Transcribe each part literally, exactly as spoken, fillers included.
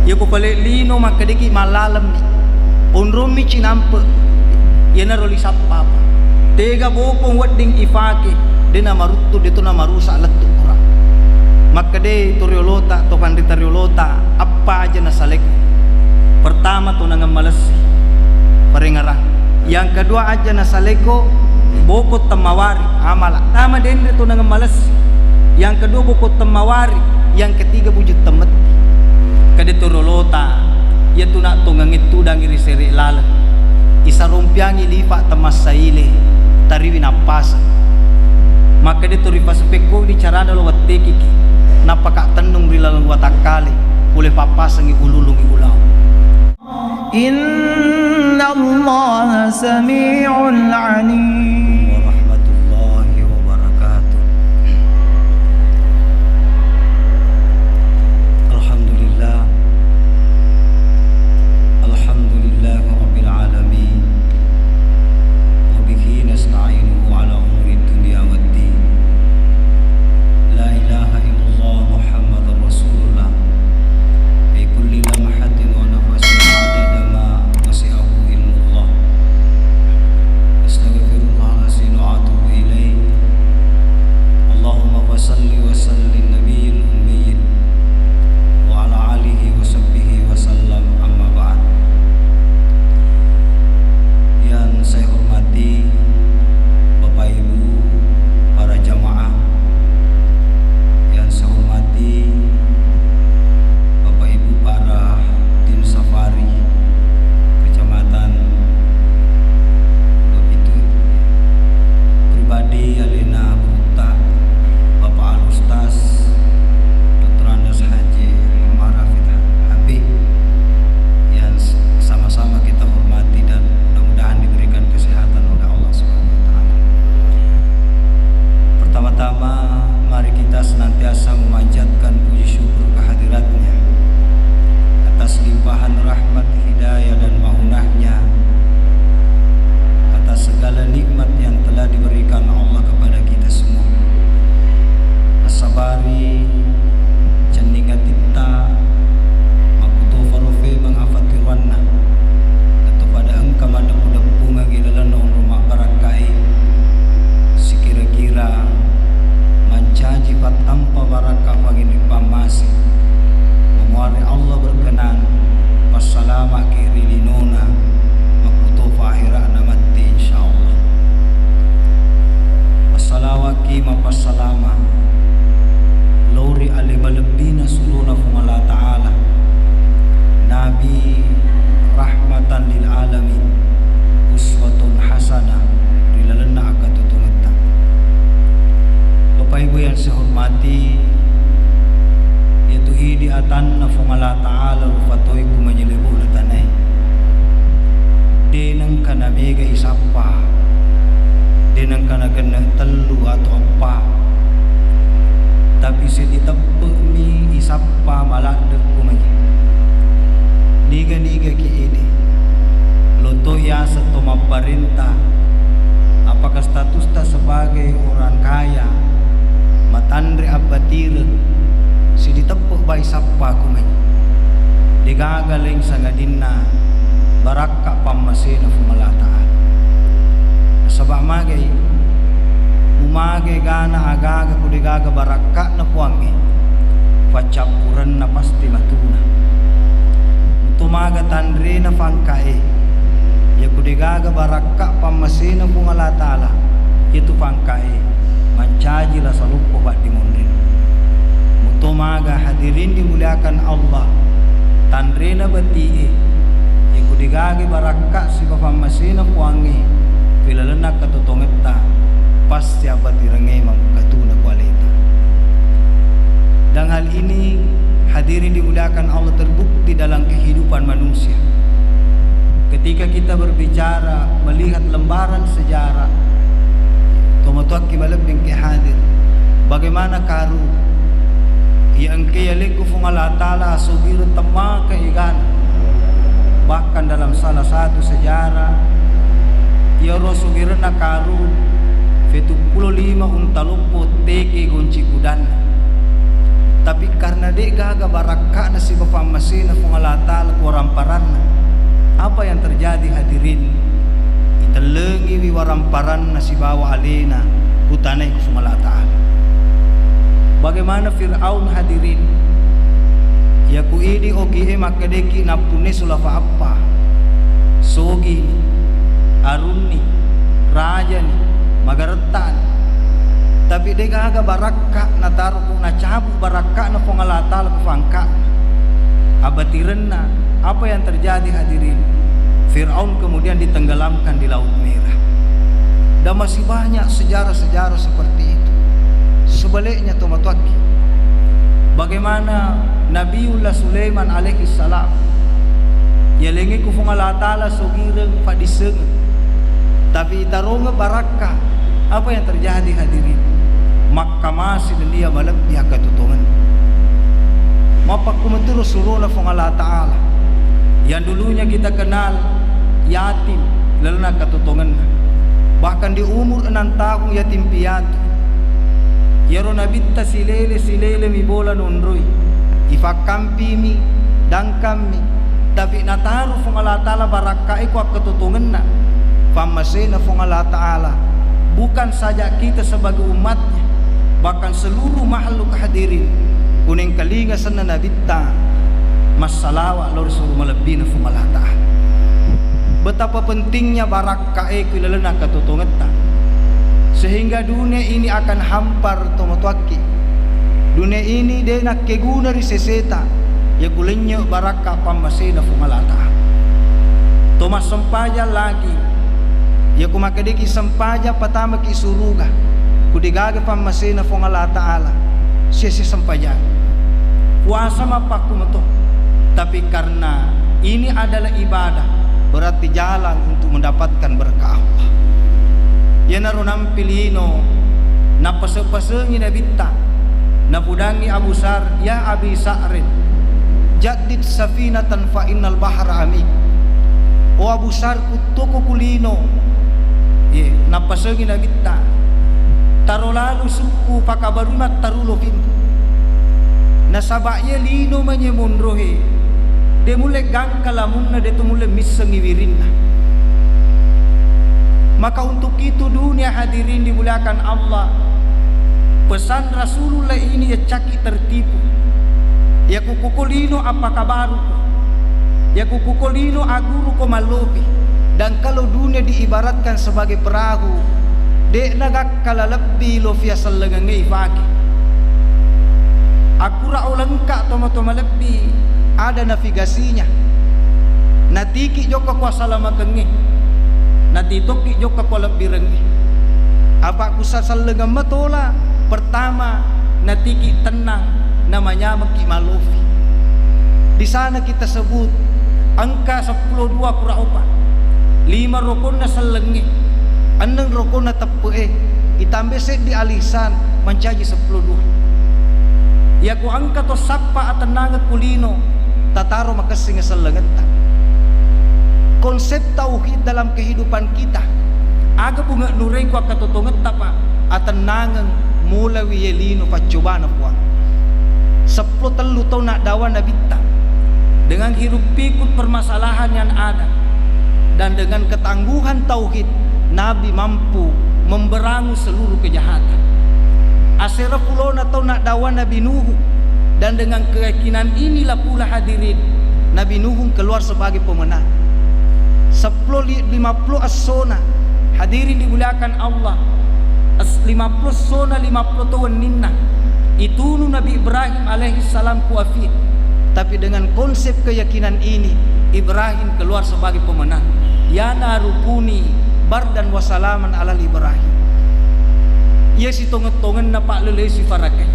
Iyako pale lino makkedaki mallalemmi, onrommi cinampe, iyanaro lisappapa. Tega bokong wedding ifake, de namaruttu, deto namarusak lettu pura. Makkede to riolota, to panrita riolota, appa aja nasaleko. Pertama, tonangeng malessi, parengerang. Yang kedua, aja nasaleko bokong temmawari, amala. Tama denre tonangeng malessi. Yang kedua, bokong temmawari. Yang ketiga, bujung temmetti. Kade to riolota, iyatu nak tongengnge tudangi ri sere laleng. Isarompiangi lifa temmassaile, tariwi nappaseng. Makkade to ripasepekko di carana lo wettekiki, napaka tennung ri laleng watakkale, pole pappasengi ululungi ulao. إن الله سميع عليم. ورحمة الله وبركاته. الحمد لله. الحمد لله رب العالمين. وبه نستعينه على أمور الدنيا والدين. لا إله إلا الله محمد رسول الله. في كل لمحة ونفس عدد ما وسعه علم الله. أستغفر الله العظيم وأتوب إليه. اللهم فصل وسلم النبي الأمي وعلى آله وصحبه وسلم، أما بعد. Yang saya hormati Bapak Ibu para jamaah, yang saya hormati Bapak Ibu para tim safari Kecamatan Lopitu, pribadi alena gurutta Bapak Al Ustaz Doktor Andes Haji Muhammad Rafiq Habib yang s-, sama-sama kita hormati dan mudah-mudahan diberikan kesehatan oleh Allah Subhanahu wa Ta'ala. Pertama-tama, mari kita senantiasa memanjatkan puji syukur kehadiratnya atas limpahan rahmat, hidayah, dan maunahnya, atas segala nikmat yang telah diberikan Allah kepada kita semua. Nasabari cenning atitta makkutofa ro femeng afatiruanna, nato pada engka maddeppu-deppungengngi lalenna onrong mabbarakkai, sikira-kira mancaji pattampa barakka fanginri pammase. Mamuare Allah berkenan, passalamaki ri linona, makkutofa akhira'na matti, insyaallah. Passalawaki mapassalama lao ri ale malebbina surona Fuang Allah Ta'ala, Nabi rahmatan lil alamin, uswatun hasanah ri lalenna akkatutungetta. Bapak Ibu yang saya hormati, iyatu idi atanna Fuang Allah Ta'ala rufa toi ku manyelebona tanae. De nengka namega isappa, de nengka nagenne tellu atau eppa, tapi seddi teppe'mi isappa maladde kumai. Niga-niga ki idi, lo to yaseng to mapparenta, apakah statusta sebagai orang kaya, matanre abbatireng, seddi teppe bai sappa kumai. Degaga leng sangadinna barakka pammasena Fuang Allah Ta'ala. Nasaba magai, mumage gana agaga ku degaga barakka'na Puangnge, faccappurenna pasti matuna. Mutomaga tanrena fangkae, iya ku degaga barakka pammasena Fuang Allah Ta'ala, iyatu fangkae mancaji lasa loppo paddimonri. Mutomaga hadirin dimuliakan Allah, tanrena bati'e, iya ku degaga barakka siba pammasena Puangnge, ri lalenna katotongetta, pasti abbatirengnge makkatuna ku aleta. Dan hal ini, hadirin dimuliakan Allah, terbukti dalam kehidupan manusia. Ketika kita berbicara, melihat lembaran sejarah, tomatoakki malebbi engke hadir, bagaimana Karun, iya engke yalekku Fuang Allah Ta'ala asugireng temmaka egana. Bahkan dalam salah satu sejarah, iyaro sugirenna Karun, fetuppulo lima unta loppo teke gonci kudanna. Tapi karena de'gaga barakka'na siba pammasena Fuang Ta'ala ku waramparanna. Apa yang terjadi, hadirin? Itellengiwi waramparanna sibawa alena, kutanai ku Fuang Allah Ta'ala. Bagaimana Fir'aun, hadirin? Iya ku idi ogie makkedeki nappunnai sulafa eppa. Sogini, arunni, rajani, magarettani. Tapi degaga barakka nataro ku, nacabu barakkana Fuang Allah Ta'ala ku fangka. Abatirenna, apa yang terjadi, hadirin? Fir'aun kemudian ditenggelamkan di Laut Merah. Dan masih banyak sejarah-sejarah seperti itu. Sebaliknya, tomatoakki, bagaimana Nabiullah Sulaiman alaihi salam, yalengnge ku Fuang Allah Ta'ala sogireng, faddissengeng. Tapi itarongeng barakka, apa yang terjadi, hadirin? Makkamasi nennia malebbi akkatutongenna. Mappakkumeturo surona Fuang Allah Ta'ala yang dulunya kita kenal yatim, lalenna akkatutongenna. Bahkan di umur enam tahun yatim piatu. Iyaro nabitta silele, silele mi bola nonroi. Ifakkampimi, dangkammi. Tapi nataro Fuang Allah Ta'ala barakkae ku akkatutongenna. Fammasena Fuang Allah Ta'ala. Bukan saja kita sebagai umatnya, bahkan seluruh makhluk, hadirin, kunengkalinga senna nabitta massalawa lao ri suru malebbina Fuang Allah Ta'ala. Betapa pentingnya barakkae ku lalenna akkatutongetta, sehingga dunia ini akan hampar, tomatoakki. Dunia ini de nakkeguna ri seseta, iya ku lennye barakka pammasena Fuang Allah Ta'ala. To massempajang lagi, iya ku makkedeki sempajang patamaki suruga, ku degaga pammasena Fuang Allah Ta'ala, sia-sia sempajang. Puasa mappakkumeto, tapi karena ini adalah ibadah, berarti jalan untuk mendapatkan berkah Allah. Iyanaro nampi lino, nappase-pasengi nabitta, napudangi Abu Sar, "Ya Abi Sa'rin, jaddid safinatan fa innal bahra amik." O Abu Sar, kuttoko ku lino. Ye, nappasengi nabitta, "Taro lalu sukku, pakabarui mattaru lofinna. Nasaba iye lino manye monrohe, de mulle gangka lamunna, de tu mulle missengi wirinna." Maka untuk itu, dunia, hadirin dimuliakan Allah, pesan Rasulullah ini yaccaki tertipu. Iya ku kuko lino appakabaruko, iya ku kuko lino agguruko mallopi. Dan kalau dunia diibaratkan sebagai perahu, de'na gakkala lebbi lofi asellengengnge ifake. Akkura olengka tomatoa malebbi, ada navigasinya. Natiki jokka ku asalamakengnge, natitokki jokka ku alebbirengnge. Apa ku sasellengeng matola, pertama, natiki tennang, namanyamekki malofi. Di sana kita sebut engka seppulo dua kura opa, lima rokonna sellengnge, enneng rokonna teppe'e, itambe seddi alisan, mancaji seppulo dua. Iya ku engka to sappa atennangeng ku lino, tataro makessing sellengetta. Konsep tauhid dalam kehidupan kita, aga bunge nurengku akkatotongetta, Pak? Atennangeng mulawi ye lino paccobana Puang. Seppulo tellu taung naddawa nabitta, dengan hiruk pikuk permasalahan yang ada dan dengan ketangguhan tauhid, Nabi mampu memberangus seluruh kejahatan. Asera pulona taung naddawa Nabi Nuhu, dan dengan keyakinan inilah pula, hadirin, Nabi Nuhu keluar sebagai pemenang. Seppulo li-, lima puluh essona, hadirin dimuliakan Allah, es-, lima puluh essona, lima puluh to wenninna, itunu Nabi Ibrahim alaihi salam ku api. Tapi dengan konsep keyakinan ini, Ibrahim keluar sebagai pemenang. Ya naru kuni bardan wa salaman ala Ibrahim. Iya sitongeng-tongenna, Pak, lelesi farakai.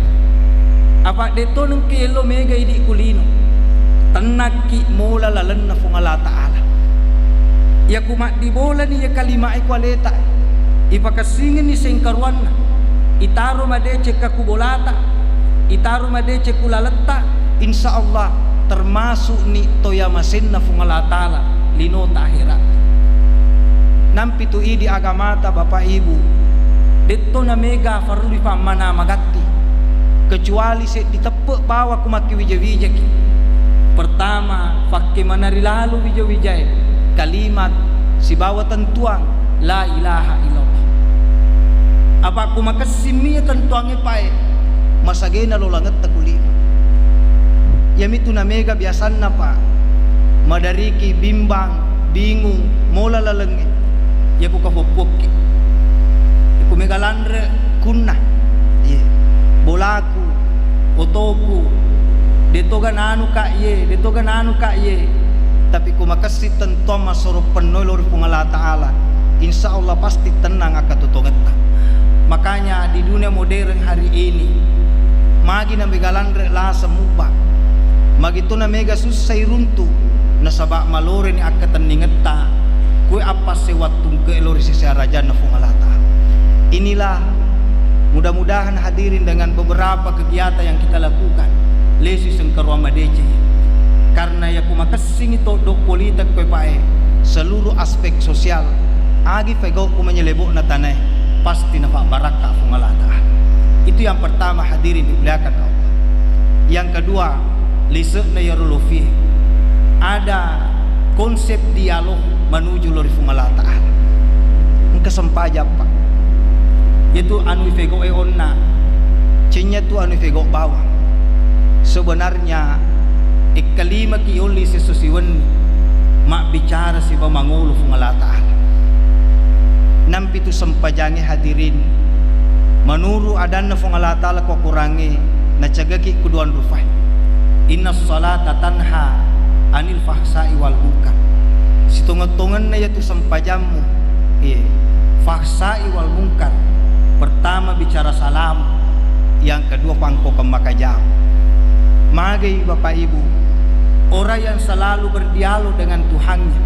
Apa de to nengke elo mega idi ku lino. Tennakki mola lalenna Fuang Allah Ta'ala. Iya ku maddibolani iya kalimae ku aleta, ipakessingenni sengkaruanna, itaro madeceng ka ku bolata, itaro madeceng ku laletta, insya Allah termasukni toya masenna Fuang Allah Ta'ala linota akhirat. Nampi tu idi agamata, Bapak Ibu, detto namega farellu ipammana magatti, kecuali seddi teppe bawang ku makkiwija-wijaki. Pertama, Pakke manari lalo wija-wijae kalimat sibawa tentuang la ilaha illallah. Apa ku makessing mi tentuangnge pae, masagena lolangetta ku lima. Iyamitu namega biasanna, Pak, madariki bimbang, bingung, mola lalengnge. Iya ku kafoppokki. Iya ku mega lanre kunna. Iya. Bolaku, otoku, detoga nanu ka iye, detoga nanu ka iye. Tapi ku makessing tentuang massoro pennoi lao ri Puang Allah Ta'ala, insya Allah pasti tenang akkatotongetta. Makanya di dunia modern hari ini, magi na mega lanre lasa mubba, magi to na mega sussa iruntu, nasaba maloreni akkatenningetta, kue appasse wattungke lao ri sese arajanna Puang Allah Ta'ala. Inilah, mudah-mudahan hadirin dengan beberapa kegiatan yang kita lakukan, lesu sengkaruang madeceng. Karena iya ku makessingi toddo polita koe pae, seluruh aspek sosial, agi fegau ku manyelebokna tanae, pasti nafabbarakka Puang Allah Ta'ala. Itu yang pertama, hadirin dimuliakan Allah. Yang kedua, lisekna iyaro lofie, ada konsep dialog menuju lao ri Puang Allah Ta'ala. Engka sempajang, Pak. Itu anu ifego e onna. Cenya tu anu ifego bawang. Sebenarnya, ekkalimaki yolli sesso siwenni mabbicara sibawa mangolo Puang Allah Ta'ala. Nampi tu sempajangnge, hadirin, menuru adanna Puang Allah Ta'ala ko Korangnge, nacegaki ku duang rufae. Inna salata tanha anil fahsai wal munkar. Sitongeng-tongenna yatu sempajammu, iye, fahsai wal munkar. Pertama bicara salam, yang kedua pangkokeng makajang. Magai Bapak Ibu, orang yang selalu berdialog dengan Tuhannya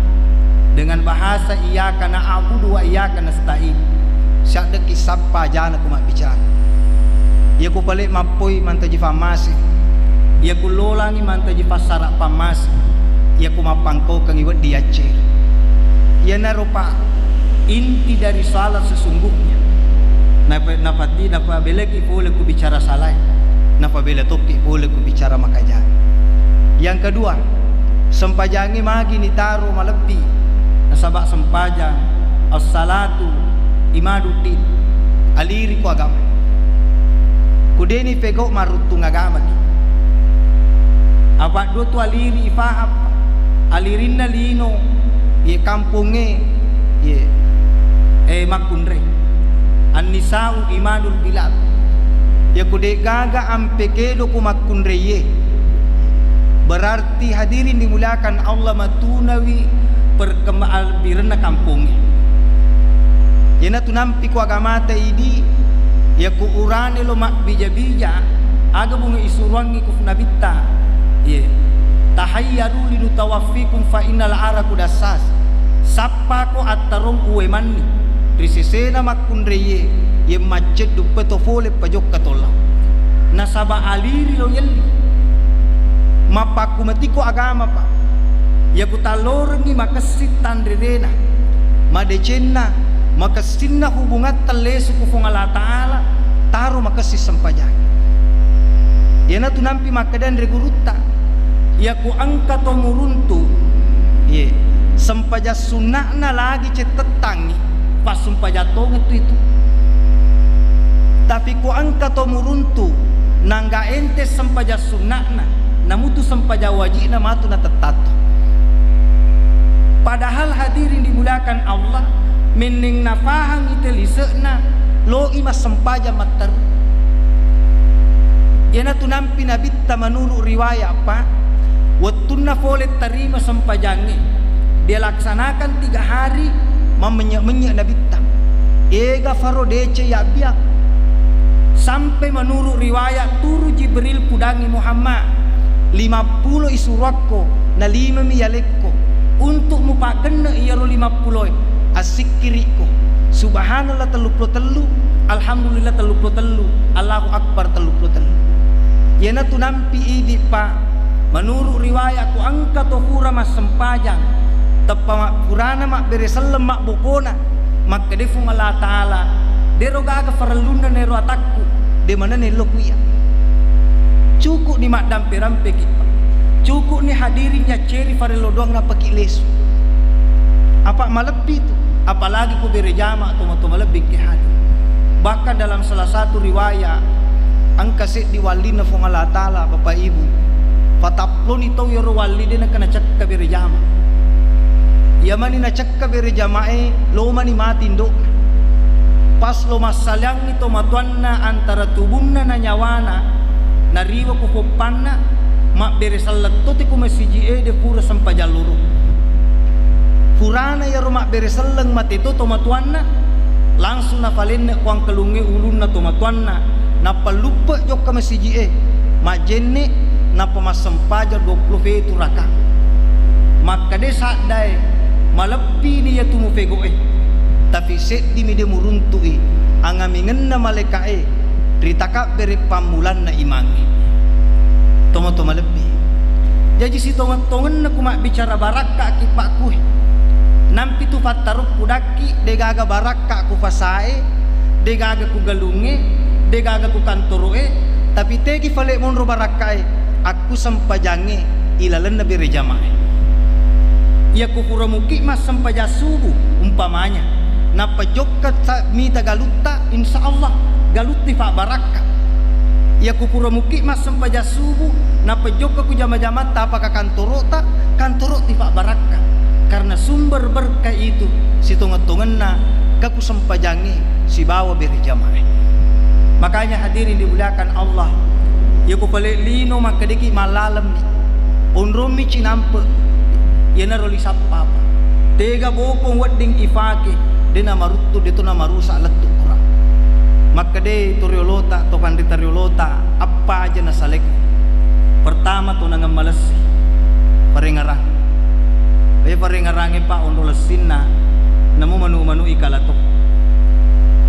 dengan bahasa iyyaka na'budu wa iyyaka nasta'in, siaddekki sappa ajana ku mabbicara. Iya ku pale mappoi mantaji fammase, iya ku lolangi mantaji fassara pammase, iya ku mappangkaukengi wedding yaccere. Iyanaro, Pak, inti dari salat sesungguhnya. Napa-, napati-, napabelaki pole ku bicara salae, napabela tokki pole ku bicara makaja. Yang kedua, sempajangnge magi nitaro malebbi, nasaba sempajang, as-salatu imaduddin, aliri ku agama. Ku deni pegau maruttung agamaki. Apa dua tu aliri ifaham, alirinna lino, ye kampongnge, ye, eh, makkunrai. An-nisa'u imadul bilad. Iya ku de'gaga ampe kedo ku makkunraiye, berarti hadirin dimuliakan Allah, matunawi perkembangan albirenna kampongnge. Iyanatu nampi ku agamata idi, iya ku urane lo mabbija-bija, aga bunga isuruangngi ku nabitta. Iye. Tahayyaru linutawaffikum fa innal araku dassas. Sappako attarong uwe manni ri sesena makkunraiye, ye macceddu peto fole pajokka tolla. Nasaba aliri lo yelli. Mappakkumatiko agama, Pak. Iya ku tallorengngi makessing tanrerena, madecenna, makessinna hubungatta lesu ku Puang Allah Ta'ala, taro makessing sempajang. Iyanatu nampi makkeda anre gurutta, iya ku engka to muruntu, ye, sempajang sunna'na lagi cettettangngi, passumpajang tongeng tu itu. Tapi ku engka to muruntu, nangga ente sempajang sunna'na, namutu sempajang waji'na matu natettatto. Padahal hadirin dimuliakan Allah, menneng nafahang ite lise'na, loi massempajang matteru. Iyanatu nampi nabitta menurut riwayat, Pak, wettunna fole tarima sempajangnge, dia laksanakan tiga hari, mammenye-menye nabitta. Ega faro deceng yabbiang. Sampai menurut riwayat, turu Jibril kudangi Muhammad, lima puluh isuruakko, nalimami yalekko, untuk mupaggenne iyaro lima puluh e, assikkirikko, subhanallah telluppulo tellu, alhamdulillah telluppulo tellu, Allahu Akbar telluppulo tellu. Iyanatu nampi idi, Pak, menurut riwayat, ku engka to pura massempajang, teppa ma-, purana mabbere selleng mabbokona, makkeda Puang Allah Ta'ala, dero gaga farellunna nero atakku, de maneng ello kuya. Cukup ni maddampe-rampeki, Pak. Cuku'ni hadirin yacceri farello doang nappaki lesu. Apa malebbi tu, apalagi ku bere jama tomatoa malebbi engke hadir. Bahkan dalam salah satu riwayat, engka seddi wallinna Fuang Allah Ta'ala, Bapak Ibu, patapploni tau iyaro walli de nengka nacekka bere jama. Iya mani nacekka bere jamae, lo mani mati indo'na. Pas lo massaliangngi tomatoanna antara tubunna na nyawana, nariwa ku foppanna, mabbere selleng to te ku masiji'e de pura sempajang loro. Purana iyaro mabbere selleng mate to tomatoanna, langsung nafalenne ku angkalungnge ulunna tomatoanna, nappa luppe jokka masiji'e, majjenne, nappa massempajang duappulo fetu raka. Makkeda saddae, malebbini iyatu mufego'e, tapi seddimi de muruntu'i angamingenna malaeka'e ri takabbere pammulanna imangnge. Tomatoa malebbi. Jaji sitongeng-tongenna ku mabbicara barakka'ki pakkue. Nampi tu fattarukku dakki, degaga barakka ku fasae, degaga ku galungnge, degaga ku kantoro'e, tapi tegi fale monro barakkae, akku sempajangnge ilalenna bere jamae. Iya ku pura muki massempajang subuh, umpamanya, nappa jokka sa-, mita galutta, insya Allah galutti fabbarakka. Iya ku pura muki massempajang subuh, nappa jokka ku jama-jamata, apaka kantorota, kantorotti fabbarakka. Karena sumber berkah itu sitongeng-tongenna ka ku sempajangnge sibawa bere jamae. Makanya hadirin dimuliakan Allah, iya ku pale lino makkedeki mallalemmi, onrommi cinampe, iyanaro lisappa apa. Tega bokong wedding ifake, de namaruttu, de to namarusak lettu Quran. Makkede to riolota, to panrita riolota, appa aja nasaleko. Pertama, tonangeng malessi, parengerang. Eh, parengerangnge pa onro lessinna, namo manu-manu ikala to.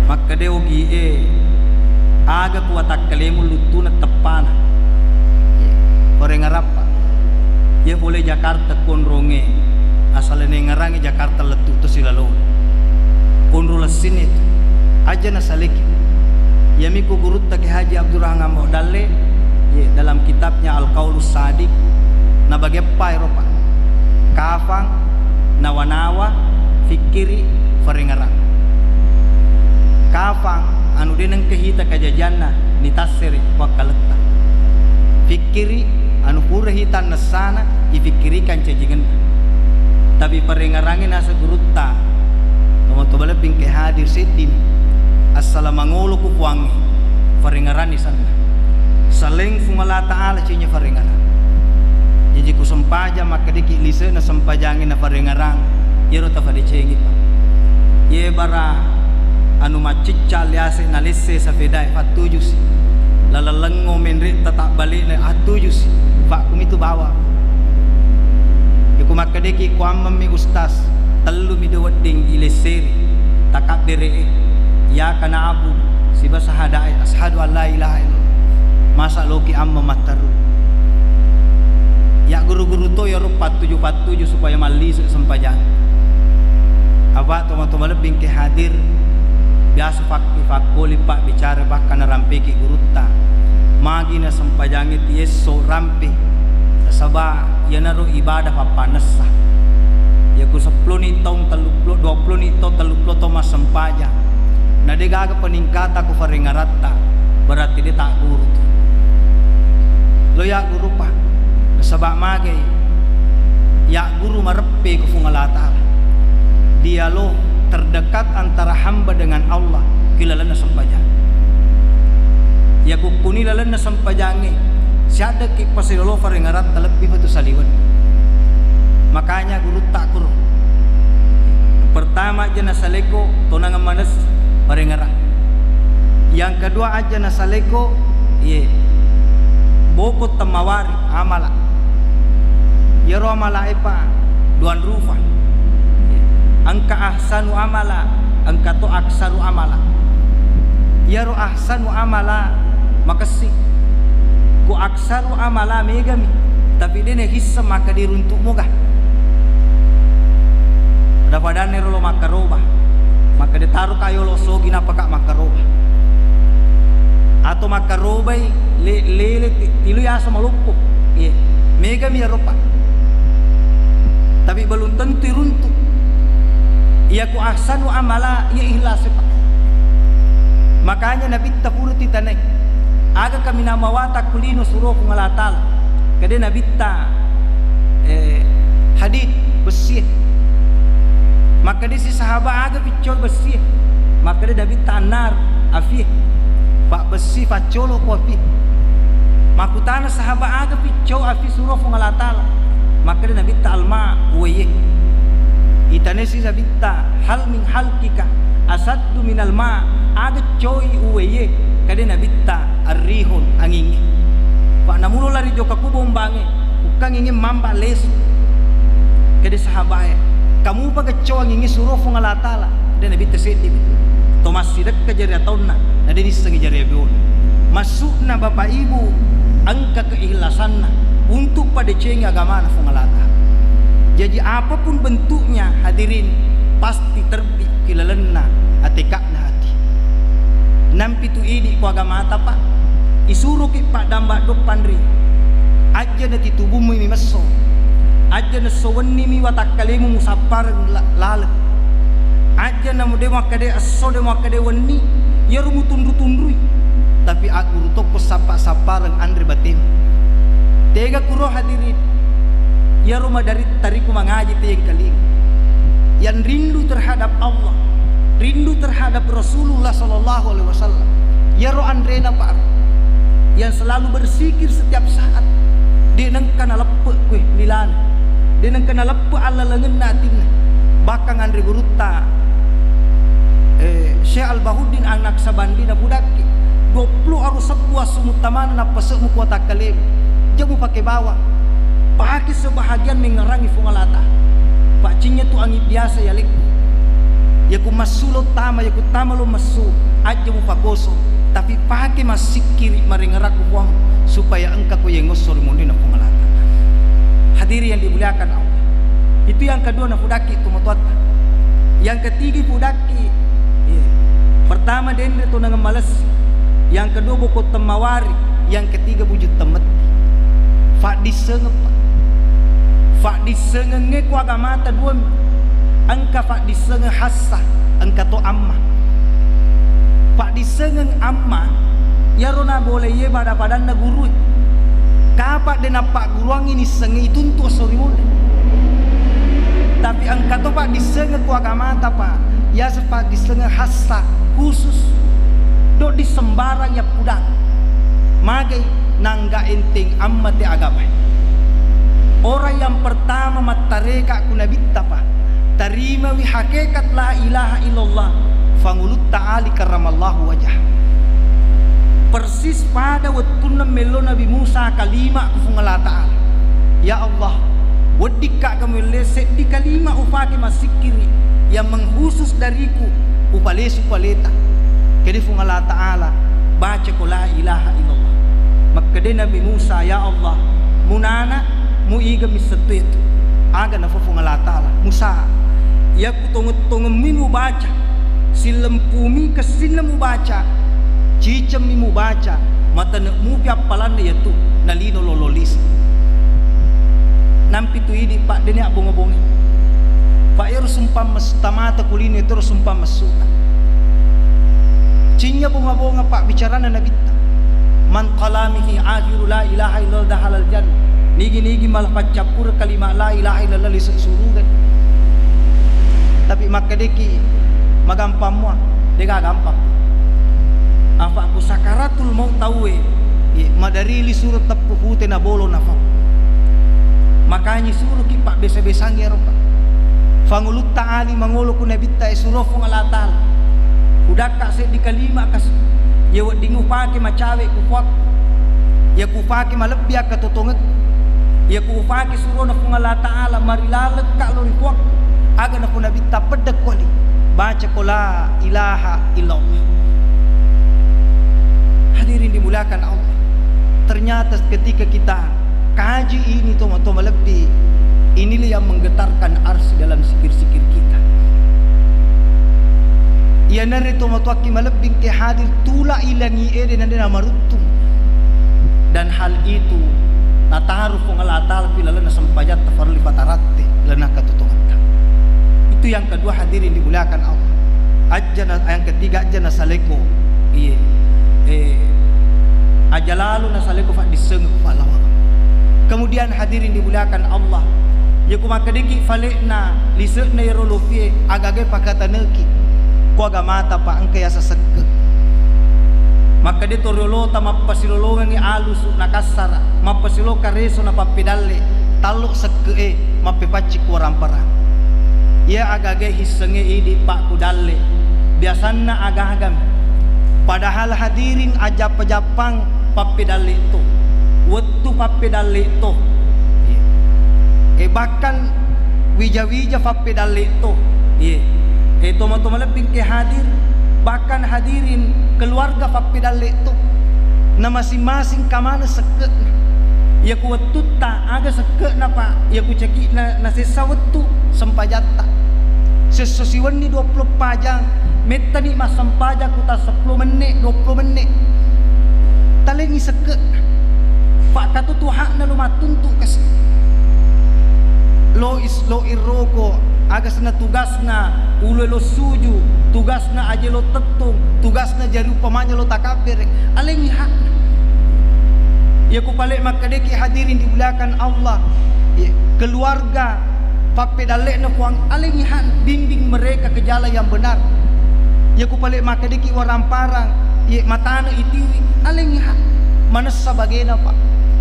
Makkede ogie, aga ku watakkalemu luttuna teppana. Parengerappa. Iya pole Jakarta konrongnge, asal nengerangngi Jakarta lettu to silalo. Onro lessinna itu. Aja nasaleki. Iyami ku gurutta Kiai Haji Abdurrahman Ambo Dalle, ye, dalam kitabnya Al-Qaulus Sadiq, nabage eppa ero, Pak. Kafang, nawa-nawa, fikkiri, farengerang. Kafang, anu de nengka hita kajajianna, nitassere wakkaletta. Fikkiri, anu pura hita nessana, ifikkirikang cajingenna. Tapi parengerangnge naseng gurutta, tomatoa malebbi engke hadir seddimi. Assala mangolo ku puangnge, farengeranni senna. Saleng Fuang Allah Ta'ala cinya farengerang. Jaji ku sempajang makkedeki lise'na sempajangnge na farengerang, iyaro tafadecengi, Pak. Ye bara anu maccicca liase nalesse sapedae fattujusi. Laleng lengngo menre tatabbalekna attujusi. Pak, kumitu bawa. Iku makkedeki ku ammemmi ustaz, tellumi de wedding ilesseri, takabbere'e, iyyaka na'budu, siba sahadae, asyhadu an la ilaha illallah. Masa loki amma matteru. Ya guru-guru to yaro pattuju-pattuju supaya mallise sempajang. Apa tomatoa malebbi engke hadir, biasa fakki fakkoli pabbicara bahkan narampeki gurutta. Magi na sempajangnge ti esso rampe, nasaba iyanaro ibadah pappannessa. Iya ku seppulo ni taung telluppulo, duappulo ni taung telluppulo taung massempajang, na de gaga peningkatan ku farengaratta, berarti de tagguru tu. Lo ya guru, Pak. Nasaba magai ya guru mareppe ku Fuang Allah Ta'ala. Dialog terdekat antara hamba dengan Allah ki lalenna sempajang. Iya kukkuni lalenna sempajangnge, siaddekki pasilolo farengaratta lebbi patu saliweng. Makanya gurutta kuro. Pertama aja nasaleko tonang manes farengerang. Yang kedua aja nasaleko, iye, boko temmawari amala. Iyaro amala epa duan rufa. Engka ahsanu amala, engka to aksaru amala. Iyaro ahsanu amala makessi. Ku aksaru amala megami, tapi de nahisseng makkeda runtu moga. Pada-padanna ro lo makkaroba. Makkeda taro ka yolo sogi napaka makkaroba. Atau makkarobai le-, lele ti-, tilu yasa maloppo. Iye. Megami iyaro, Pak. Tapi belum tentu iruntu. Iya ku ahsanu amala, iya ikhlas, Pak. Makanya Nabitta pura titanai. Aga kaminang mawatang ku lino suro Puang Allah Ta'ala. Kede Nabitta, eh, hadid, bessie. Makkede si sahaba, aga piccau bessie? Makkede Nabitta, annar, afie. Pak bessi faccolo ku afie. Makkutana sahaba, aga piccau afie suro Puang Allah Ta'ala? Makkede Nabitta, alma, uwaiye. Itanesi Nabitta, hal min halkika asaddu minal ma, aga coi uwaiye? Kede Nabitta, arrihun, angingnge. Pak namulo lari joka ku bombangnge, ukkangingngé mamba lesu. Kede sahabaé, kamupa gaccoangingngé suro Puang Allah Ta'ala? Dé Nabitta seddi. To massidekka jari ataunna, na dé nissengngi jari abiona. Maksudna Bapak Ibu, engka keikhlasanna untuk padecengi agamana Puang Allah Ta'ala. Jaji apapun bentuknya, hadirin, pasti terbi ki lalenna ateka'na ati. Nampitu idi ko agamata, Pak. Isuroki paddamba doppanri. Ajja natitubummi messo. Ajja nesso wennimi watakkalemu musappareng la-, laleng. Ajja namu dé makkadé esso, dé makkadé wenni, iyaro mutunru-tunrui. Tapi agguru tokko sappa-sappareng anré batemu. Tega kuro hadirin. Iyaro madari tariku mangaji tengkalinga. Yang rindu terhadap Allah, rindu terhadap Rasulullah sallallahu alaihi wasallam. Iyaro anréna, Pak, yang selalu berzikir setiap saat. Dé nengka naleppe kue lilana. Dé nengka naleppe allalengenna atinna. Bahkan anré gurutta, eh, Syekh Al-Bahuddin An-Naksabandi napudakki, dua puluh aro sebbu assu muttamana nappase'mu kuatakkalemu. Jamu paké bawang. Paké sebahagian mengngerangi Puang Allah Ta'ala. Paccinnya tu angin biasa ya lekku. Yaku massu lo tama, yaku tama lo massu, ajja mupakoso, tapi paké massikkiri marengerakku Puang, supaya engka ko yengosso ri monrina Puang Allah Ta'ala. Hadirin yang dimuliakan Allah. Itu yang kedua nafudakki tomatoatta. Yang ketiga fudakki, iya. Pertama denre tonangeng malessi. Yang kedua boko temmawari. Yang ketiga buju temmetti. Faddissengeng, Pak. Faddissengengngé ku agamata duami. Engka faddissengeng hassa, engka to amma. Faddissengeng amma, iyaro naboléyé pada-padanna gurué. Kapa dé nappagguruangngi nissengngi ituntu esso ri monri. Tapi engka to faddissengeng ku agamata, Pak. Yaseng faddissengeng hassa, khusus. Doddi sembarang yappudang. Magai nangga enteng ammate agamae. Orang yang pertama mattareka ku Nabitta, Pak. Tarimawi hakikat la ilaha illallah, Fangulutta Ali karramallahu wajah. Persis pada wettunna mello Nabi Musa kalima ku Puang Allah Ta'ala. Ya Allah, weddikka ga muelle seddi kalima ufake massikkiri yang mengkhusus dariku, upalesu paleta. Kede Puang Allah Ta'ala, baca ko la ilaha illallah. Makkede Nabi Musa, ya Allah, munana, muiga missettu itu. Aga nafa Puang Allah Ta'ala, Musa, yaku tongeng-tongemmi mubaca, sillempumi kessinna mubaca, cicemmi mubaca, matane mupi appalanna yatu, nalino lolo lisi. Nampi tu idi, Pak, dene abbonga-bonga. Pak, ero sumpang mes-, tamata kulino, itu ero sumpang messuta. Cinnya bonga-bonga, Pak, bicarana Nabitta. Man kalamihi akhiru la ilaha illallah dakhalal jannah. Nigi-nigi malah paccappureng kalima la ilaha illallah lisu suruga. Tapi makkedeki magampang mua, dega gampang. Apa ku sakaratul maut tauwe, ye, madari lisuro teppu pute na bolo nafau. Makanya suruki pabbesa-besangi ero, Pak. Fangulutta Ali mangolo ku Nabitta e suro Puang Allah Ta'ala. Kudakka seddi kalima kas, ye wedding upake macawe ku puakku. Ya kupake malebbi akkatotongekku. Ya kupake surona Puang Allah Ta'ala marilalekka lo ri puakku. Aga nafu Nabitta peddekko li. Baca ko la ilaha illallah. Hadirin dimuliakan Allah. Ternyata ketika kita kaji ini, toma-toma lebbi, inilah yang menggetarkan arsy dalam sikir-sikir kita. Iyanare tomatoakki malebbing ke hadir tula ilangi ede nade namaruttung. Dan hal itu Nataru Puang Allah Ta'ala pi lalenna sempajatta farelli fataratte lalenna katutungetta. Itu yang kedua, hadirin dimuliakan Allah. Ajjana, yang ketiga, ajjana saleko. Iye. Eh, aja lalu na saleko faddisseng ku pahlawan. Kemudian, hadirin dimuliakan Allah, ya ku makkedeki falekna lise'na ero lopie, agaga pakataneki. Ku agamata, Pak, engka yaseng sekke. Makkeda to riolota mappasilolongengngi alusu nakassara, mappasilo kareso napappedalle, tallo sekke'e mappepaccing ku waramparang. Iya agaga hissengnge idi, Pak, ku dalle. Biasanna agagami. Padahal hadirin ajappa-jappang pappedalle to. Wettu pappedalle to. Eh, bahkan wija-wija pappedalle to. Iye. Eh, toma-toma lebbi engke hadir, bahkan hadirin keluarga pappedalle to. Na masing-masing kamana sekke'na. Iya ku wettutta aga sekke'na, Pak? Iya ku ceki'na nasessa wettu sempajatta. Sesso siwenni dua puluh empat jam, mettani massempajang ku ta seppulo menne, dua puluh menne. Talengngi sekke'na. Fakkatutu hakna lo mattuntu kasi. Lo is-, lo irroko, aga senna tugasna, ulo lo suju, tugasna aje lo tettong, tugasna jari upamanya lo takabbere. Alengngi hakna. Iya ku pale makkedeki hadirin dimuliakan Allah, iya, keluarga, pappedalle'na Puang, alengngi hak, bimbing mereka ke jalan yang benar. Iya ku pale makkedeki waramparang, iya, matane itiwi, alengngi hak. Manessa bagena, Pak.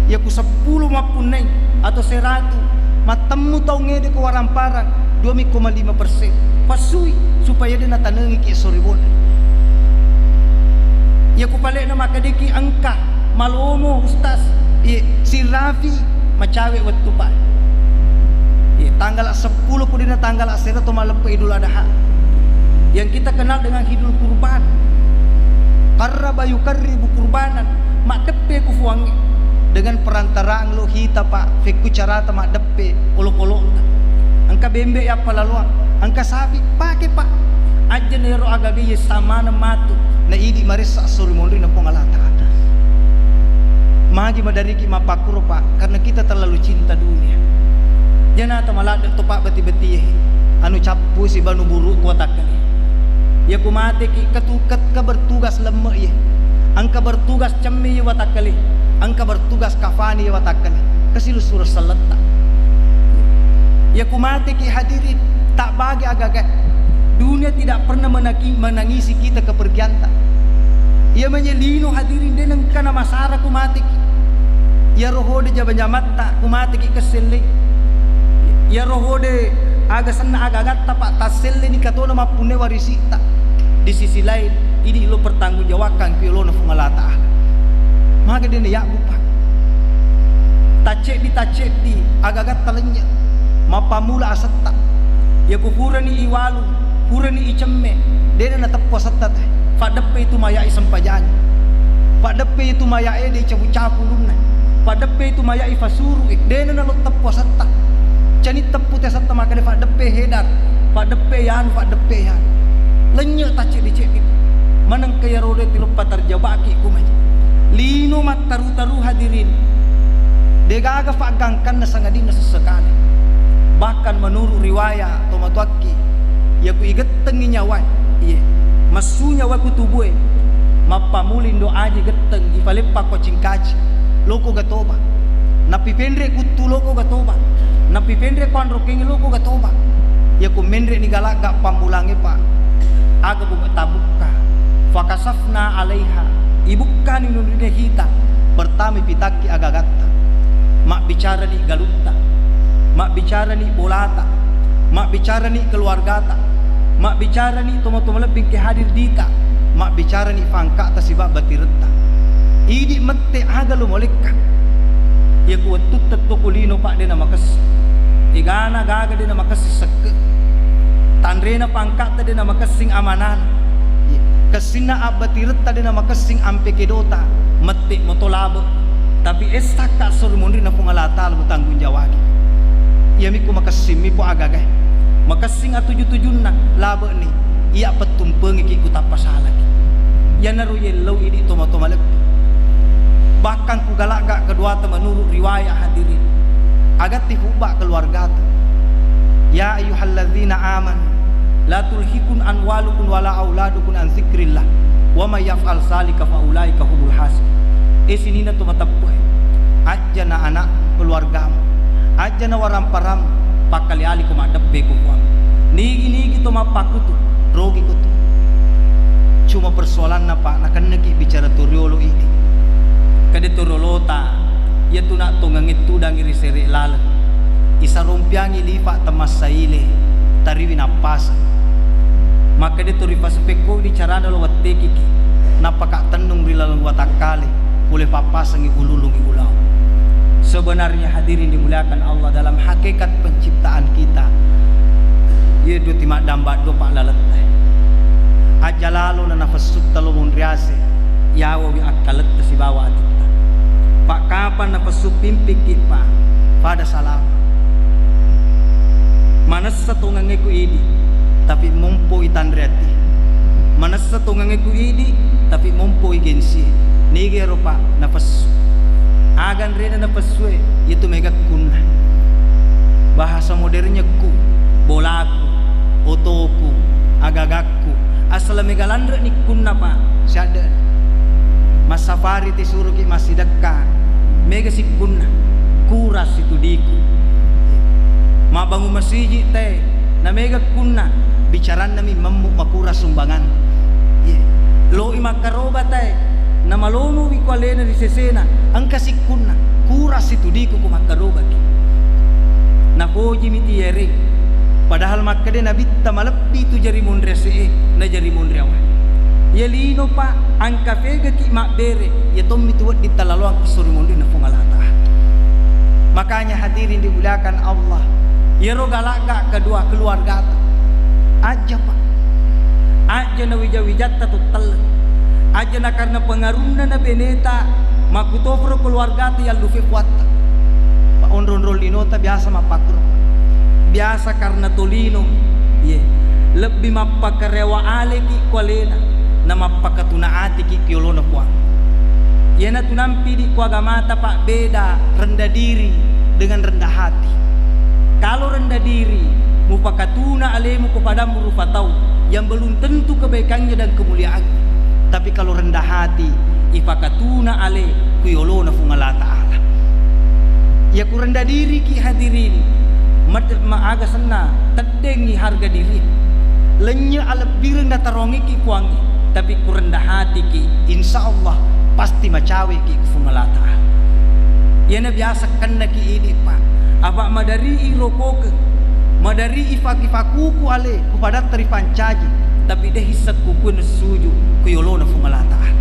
Iya ku seppulo mappunnai atau seratu, mattemmu taung ede ke waramparang, dua koma lima persen. Passui supaya de natanengiki esso ribona. Iya ku pale na makkedeki engka malomo, Ustaz. Iya, sirafi macawe wettu, Pak. Iya, tanggal seppulo pudina tanggal asera to maleppe Idul Adha. Yang kita kenal dengan Idul Kurban. Qarraba yuqarribu qurbanan. Maddeppe ku Puangnge dengan perantaraan lo hita, Pak. Fekku carata maddeppe olok-olokta. Engka bembe yappalaloang, engka sapi, pake, Pak. Ajjana ero agaga iye samaneng matu. Na idi maressa esso ri monrinna Puang Allah Ta'ala. Magi madariki mappakkuro, Pak? Karena kita terlalu cinta dunia. Janata maladde to, Pak, beti-beti e. Anu cappu si banu buru ku watakkale. Iya ku mateki ketuket ke bertugas lemme iye. Engka bertugas cemme iye watakkale. Engka bertugas kafani iye watakkale. Kasilussureng selletta. Iya ku mateki hadirin, tak bagi agaga. Dunia tidak pernah menaki-, menangisi kita kepergianta. Iya manye lino hadirin de nengka na masara ku mateki. Iyaro hode jama-jamatta ku mateki kesselle. Iyaro hode aga senna aga-agatta, Pak, tasselleni katona mappunne warisitta. Di sisi lain, idi lo pertanggungjawabkan ku yolona Puang Allah Ta'ala. Magi de na yabbu, Pak? Tacceddi-tacceddi aga-agatta lennye. Mappammula asetta. Iya ku purani iwalu, purani icemme, dena nateppu asetta te. Paddeppe itu maya'i sempajangi. Paddeppe itu maya'i de capu-capu ulunna. Paddeppe itu maya'i fasuru, eh, dena nalo teppu asetta. Cani teppu te asetta makkeda paddeppe Hedar, paddeppe yanu, paddeppe yanu. Lennye tacceddi-ceddi. Manengka iyaro de tiloppa tarjabaki kumai. Lino mattaru-taru hadirin. Degaga faggangkanna sangadinna sessekale. Bahkan menurut riwayat tomatoakki, iya ku igettengngi nyawae, iye, massu nyawa ku tubue, mappamuling do aji getteng ifaleppa ko cingkaci, loko gatoba. Nappi penre kuttu loko gatoba. Nappi penre ko anrokeng loko gatoba. Iya ku menre ni galagga pammulangnge, Pak. Aga bu tabukka. Fakasafna alaiha. Ibukkani nunrine hita. Pertama pitakki aga-agatta. Mabbicarani galutta. Mabbicarani bolata. Mabbicarani keluargata. Mabbicarani tomatoa malebbi engke hadir dita. Mabbicarani pangkata siba batiretta. Idi mette aga lo molekka. Iya ku wettutta to ku lino, Pak, de na makessing. Egana gaga de na makessing sekke. Tanrena pangkatta de na makessing amanana. Kessinna abbatiretta de na makessing ampe kedota. Mette moto labe. Tapi essakka esso ri monrinna Puang Allah Ta'ala mutanggung jawabki. Iyami ku makessing mi po agagae. Makessing atuju-tujunna, labe'ni. Iya pettumpengiki ku tappa salaki. Iyanaro yellau idi tomatoa malebbi. Bahkan ku galakka keduata menurut riwayat hadirin. Agatti fubba keluargata. Ya ayyuhalladzina amanu la tulhikum amwalukum wala auladukum an dzikrillah wa may yaf'al dzalika fa ulaika humul khasirun. Eh, sininna to mateppu e. Ajjana anak keluargamu. Ajjana waramparamu, pakkali-aliko maddeppe ko Puang. Nigi-nigi to mappakutu, rogi ko tu. Cuma persoalanna, Pak, nakennaki bicara to riolo idi. Kade to riolota, iya tu nak tongengnge tudangi ri sere laleng. Isarompiangi lifa temmassaile, tariwi nappaseng. Makkade to ripasepekko di carana lo wettekiki, nappa ka tennung ri laleng watakkale. Pole pappasengngi ululungngi ulao. Sebenarnya hadirin dimuliakan Allah, dalam hakikat penciptaan kita, iya dua timaddamba dua pa'laletta. Aja lalo na nafessutta lo monriase, yawawi akkaletta sibawa atitta. Pak, kapan nafessu pimpikki, Pak, pada salama. Manessa tongengnge ku idi, tapi mompo itanre ati. Manessa tongengnge ku idi, tapi mompo i gengsi. Nigi ero, Pak, nafessu. Aga nrena nafessue, iyatu mega kunna. Bahasa modernnya ku, bolaku, otoku, agagakku. Asal mega lanre ni kunna, Pak, siadde. Massafari tisuruki massidekka, mega sikkunna, kura situdiku. Mabbangun masiji te, na mega kunna, bicaranna mi memmu makura sumbangan. Iya. Loi makkaroba te, na malomo wi ku alena ri sesena, engka sikkunna, kura situdiku ku makkarobaki. Napoji mi tiyere, padahal makkeda nabitta malebbi tu jari monri ase e, na jari monri awa. Iya lino, Pak, engka fegaki mabbere, iya tommi tu wedding talaloang esso ri monrinna Puang Allah Ta'ala. Makanya hadirin dimuliakan Allah, iyaro galakka kedua keluargata. Ajja, Pak. Ajja na wija-wijatta to telle. Ajja na karena pengarunna na beneta, makkutoparo keluargata yallufe puatta. Pak, onro-onro linota biasa mappakkuro. Biasa karena tolino. Iye. Lebbi mappakarewa aleki ku alena, na mappakatuna atiki ku yolona Puang. Iyana tu nampidi ku agamata, Pak, beda rendah diri dengan rendah hati. Kalau rendah diri, mupakatuna alemu ku padang rupa tau yang belum tentu kebaikannya dan kemuliaannya. Tapi kalau rendah hati, ipakatuna ale ku yolona Puang Allah Ta'ala. Ya ku rendah diriki hadirin, mad-, ma-, aga senna, teddengi harga diri. Lennye alebbireng nataroangiki Puangnge, tapi ku rendah hatiki, insya Allah pasti macaweki ku Puang Allah Ta'ala. Iyana biasa kennaki idi, Pak. Apa madari irokokeng, madari ifaki-fakuku ale ku padatta ripancaji, tapi de hissekku ku nessuju ku yolona Puang Allah Ta'ala.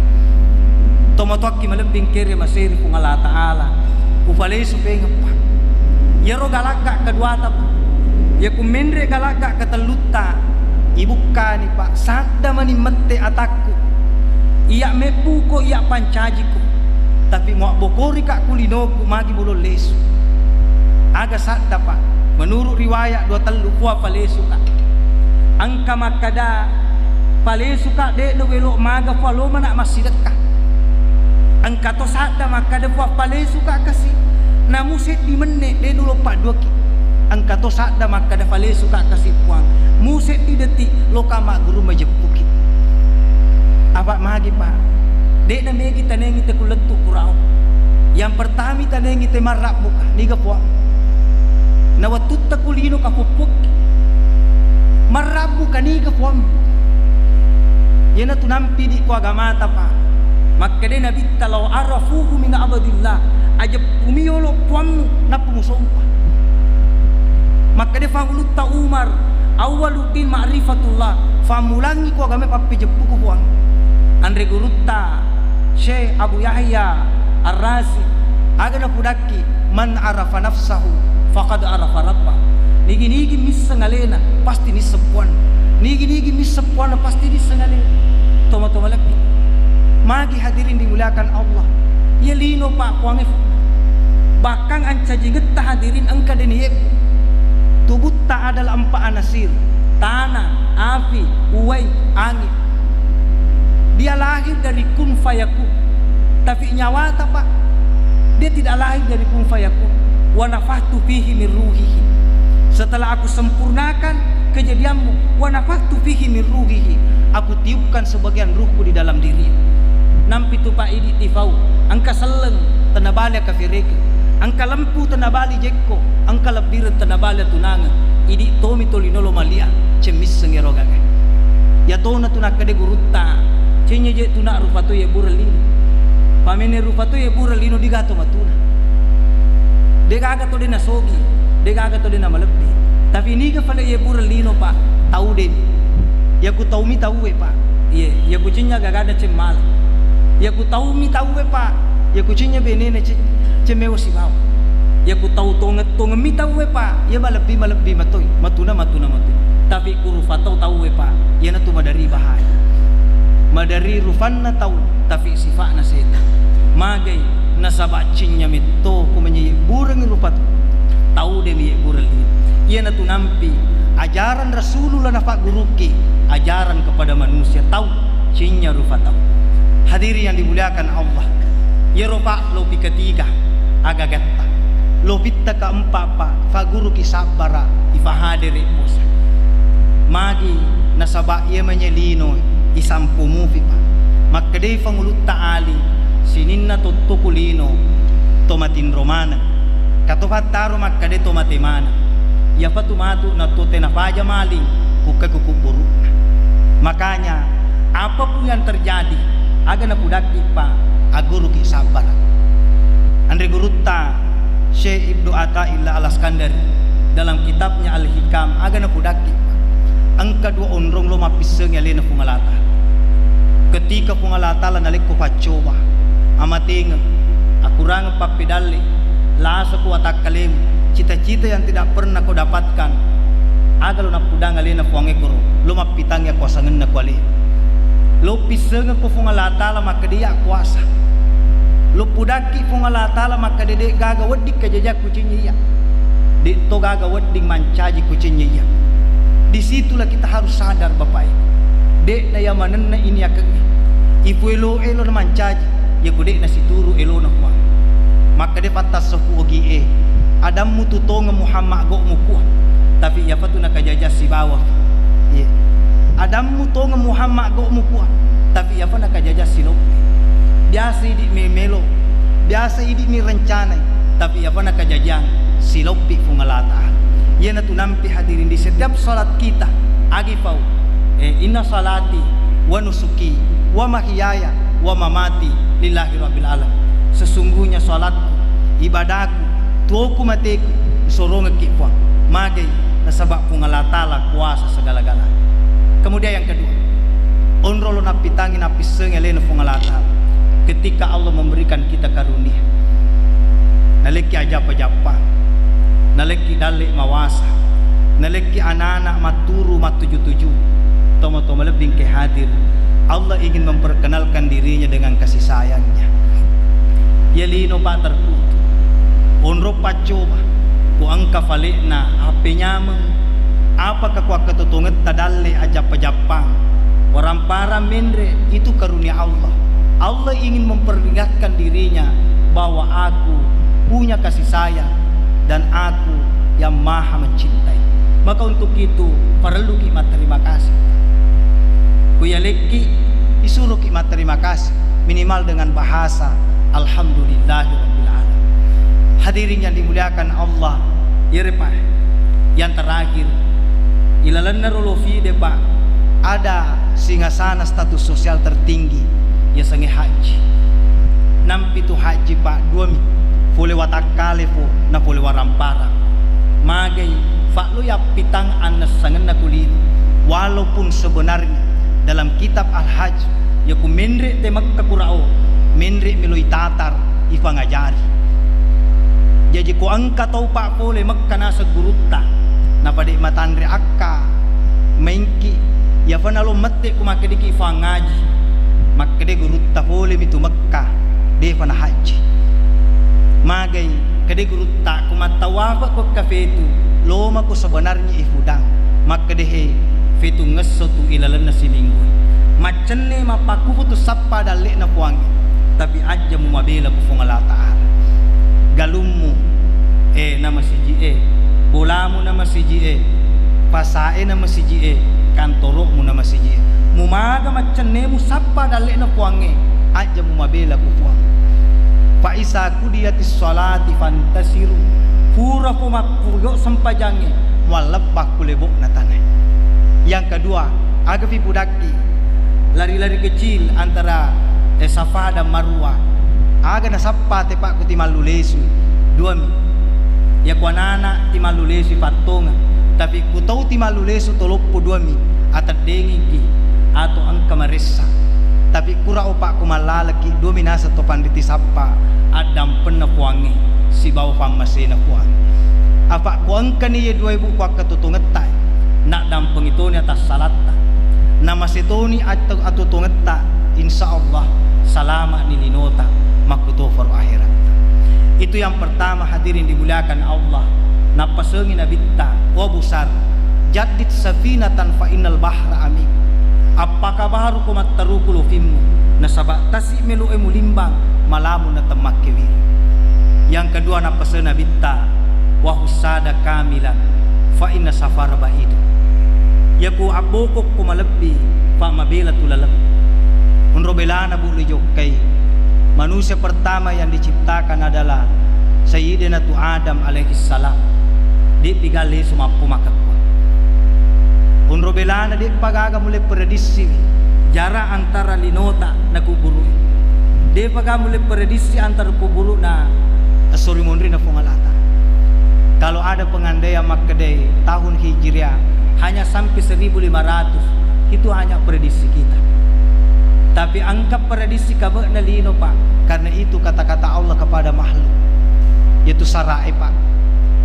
Tomatoakki malebbing kere maseri Puang Allah Ta'ala. Upalesu pengeppa. Iyaro galakka keduata, Pak. Iya ku menre galakka ketellutta, ibukkani, Pak, sadda mani mette atakku. Iya mebbuko, iya pancajiko. Tapi muabbokorika ku linoku magi mulo lesu. Aga sadda, Pak? Menurut riwayat dua tellu kua palesuka. Engka makkada palesuka, de' nawelo maga Puang, lo mana massidekka. Engka to sadda makkada Puang palesuka kasi, namu seddi menne de' nulo padduaki. Engka to sadda makkada palesuka kasi Puang, mu seddi detik loka magguru majeppuki. Apa magi, Pak? De' namegi tanengi te ku lettu kurao. Yang pertama tanengi te marrabbuka, niga Puang? Na wettutta ku lino kapuppukki. Marrabbuka, niga Puang? Iyana tu nampidi ku agamata, Pak. Makkeda Nabitta, "Lau arafuhu min abadillah." Aja pumi yolo Puammu, nappa musompa. Makkeda Pangulutta Umar, "Awwaluddin ma'rifatullah." Fammulangi ku agama pappejeppuku Puang. Anre gurutta Syekh Abu Yahya Ar-Razi, aga napudakki, "Man arafa nafsahu faqad arafa rabbah." Nigi-nigi misseng alena, pasti nisseng Puanna. Nigi-nigi misseng Puanna, pasti nisseng alena. Toma-toma lebbi. Magi hadirin dimuliakan Allah. Iya lino, Pak, Puangnge. Bahkan ancajingetta hadirin engka de' niyebbu. Tubutta adalah empat anasir. Tanah, api, uwai, angin. Dia lahir dari kun fayakun. Tapi nyawata, Pak, dia tidak lahir dari kun fayakun. Wa nafakhtu fihi min ruhihi. Setelah aku sempurnakan kejadianmu, wa nafakhtu fihi min ruhihi, aku tiupkan sebagian ruhku di dalam diri. Nampi tu, Pak, idi tifau, engka selleng tenabali kafereke, engka lempu tenabali jekko, engka lebbireng tenabali tunange, idi tomi tolino lo malia, cemmisseng ero gaga. Ya tona tu nakkeda gurutta, cenye je tuna rufa to ye bureng lino. Pamene rufa to ye bureng lino digato matuna. Degaga to de nasogi, degaga to de namalebbi. Tapi niga fale ye bureng lino, Pak, tau demi. Yaku taumi tauwe, Pak. Iye, yaku cinya gagana cemmala. Yaku taumi tauwe, Pak. Yaku cinya benene ce-, cemmewa sibawa. Yaku tau tongeng-tongeng mi tauwe, Pak. Iya malebbi-malebbi matoi, matuna-matuna matoi. Tapi ku rufa tau tauwe, Pak, iyanatu madari bahaya. Madari rufanna tau, tapi sifa'na setang. Magai nasaba cinya metto ko manyebburengngi rupa tau, tau demi yebbureng lino. Iyanatu nampi ajaran Rasulullah nafagguruki, ajaran kepada manusia tau, cinya rufa tau. Hadirin yang dimuliakan Allah, iyaro, Pak, lopi ketiga agagatta. Lopitta keempat, Pak, fagguruki sabbara, ifahadere posa. Magi nasaba iya manyelino isampo mufi, Pak. Makkedai Pangulutta Ali, sininna tottoku lino to matinro maneng. Kato fattaro makkeda to mate maneng. Iyapa tu matu na to tena faja maling, kukka ku kubburu'na. Makanya, apapun yang terjadi, aga napudakki, Pak, agguruki sabbara. Anre gurutta Syekh Ibnu Athaillah Al-Iskandari dalam kitabnya Al-Hikam, aga napudakki, Pak, engka dua onrong lo mappissengi alena Puang Allah Ta'ala. Ketika Puang Allah Ta'ala nalekko paccoba, amatengeng, akurangeng pappedalle, lasako watakkalemu, cita-cita yang tidak pernah kau dapatkan, aga lo nappudang alena Puang ekoro, lo mappitangi akuasangenna ku alemu. Lo pissengeng ko Puang Allah Ta'ala makkeda iya kuasa. Lo pudakki Puang Allah Ta'ala makkeda de gaga wedding kajaja kucinye iya. De to gaga wedding mancaji kucinye iya. Disitulah kita harus sadar, Bapak Ibu. De'na iya manenna ini yakengnge. Ipuelo-elo na mancaji, iya ku de'na situru elona Puang. Makkeda pattassofu ogi e, adammu tu tongeng Muhammad gokmu kua. Tapi iyapa tu nakajaja sibawa. Iye. Adammu tongeng Muhammad gokmu kua. Tapi iyapa nakajaja siloppi. Biasa idi memelo. Biasa idi mi rencanai. Tapi iyapa nakajajang siloppi Puang Allah Ta'ala. Iyanatu nampi hadirin di setiap salat kita. Agi fau. Eh, inna salati wa nusuki wa mahyaya wa mamati lillahi rabbil alamin. Sesungguhnya salatku, ibadahku, tuoku mateku, isorongekki Puang. Magai nasaba Puang Allah Ta'ala kuasa segala-galanya. Kemudian yang kedua, onro lo nappitangi nappissengi alena Puang Allah Ta'ala. Ketika Allah memberikan kita karunia, nalekki ajappa-jappa, nalekki dalle mawasa, nalekki anak-anak matturu mattuju-tuju, tomo-tomo lebbi engke hadir. Allah ingin memperkenalkan dirinya dengan kasih sayangnya. Iya lino, Pak, terkutuk. Onro paccoba, ku engka falekna, H P nyameng, apaka ku akkatotongetta dalle ajappa-jappang, waramparang menre, itu karunia Allah. Allah ingin memperingatkan dirinya bahwa Aku punya kasih sayang dan Aku yang maha mencintai. Maka untuk itu, parelluki matterima kasih. Ku yalekki, isuroki matterima kasih, minimal dengan bahasa alhamdulillahirabbil alamin. Hadirin yang dimuliakan Allah, iyare, Pak, yang terakhir, ilalenna rolo fide, Pak, ada singasana status sosial tertinggi, yasengnge haji. Nampi tu haji, Pak, duami, fole watakkale fo, na fole waramparang. Magai, Pak, lo yappitang annessangenna kulino. Walaupun sebenarnya dalam kitab Al-Hajj, yaku menre te Mekka kurao, menre meloi tatar ifangajari. Jaji ko engka tau, Pak, pole Mekka naseng gurutta, napada matanre akka, maingki, iyafana lo mette ku makkediki fangaji. Makkede gurutta, pole mitu Mekka, defa na haji. Magai, kede gurutta, ku mattawafa ko kafetu, lomako sebenarnya ifudang. Makkede he, fetu ngesso tu ilalenna siminggu. Maccenne mappakufu tu sappa dalle'na Puangnge. Tapi ajja mumabela ku Fuang Allah Ta'ala. Galummu, eh, na masiji'e, bolamu na masiji'e, pasae na masiji'e, kantoro'mu na masiji'e. Mumaga maccennemu sappa dalle'na Puangnge, ajja mumabela ku Puang. Fa iza qudiyatis sholati fantasiru. Pura po mappuyo sempajangnge, muallebba ku lebo'na tanae. Yang kedua, aga fi pudakki lari-lari kecil antara, eh, Safa dan Marwa. Aga nasappa te, Pak, ku timallu lesu duami. Ya ku anana timallu lesu pattongeng. Tapi ku tau timallu lesu toloppo duami, ateddengiki atau engka maressa. Tapi kura opa ku mallaleki duami naseng to panriti sappa addampenna Puangnge sibawa pammasena Puang. Apa ku engkani ye dua ibu ku akkatutungetta. Naddampengi toni atassalatta, namase toni at-, atutungetta, insya Allah salama'ni linota makkutoparo akhiratta. Itu yang pertama, hadirin dimuliakan Allah, nappasengi Nabitta, "Wa busar, jaddid safinatan fa innal bahra amik." Appakabaruko matteruku lofimmu, nasaba tasi meloe mulimbang, malamu natemmakke wiri. Yang kedua, nappaseng Nabitta, "Wa hussada kamilan, fa inna safara ba'idu." Yaku abbokokko malebbi, fa mabela tu laleng. Onro belana bu lijokkai. Manusia pertama yang diciptakan adalah Sayyidina tu Adam alaihissalam. De'pi ga lesu mappo makekko. Onro belana de'pa gaga mulle prediksi jarak antara linota na kuburu'e. De'pa ga mulle prediksi antara kuburu'na esso ri monrinna Fuang Allah Ta'ala. Kalau ada pengandaian makkedai tahun Hijriah hanya sampai seribu lima ratus, itu hanya prediksi kita. Tapi engka prediksi kabe'na lino, Pak, karena itu kata-kata Allah kepada makhluk. Yaitu sara'e, Pak.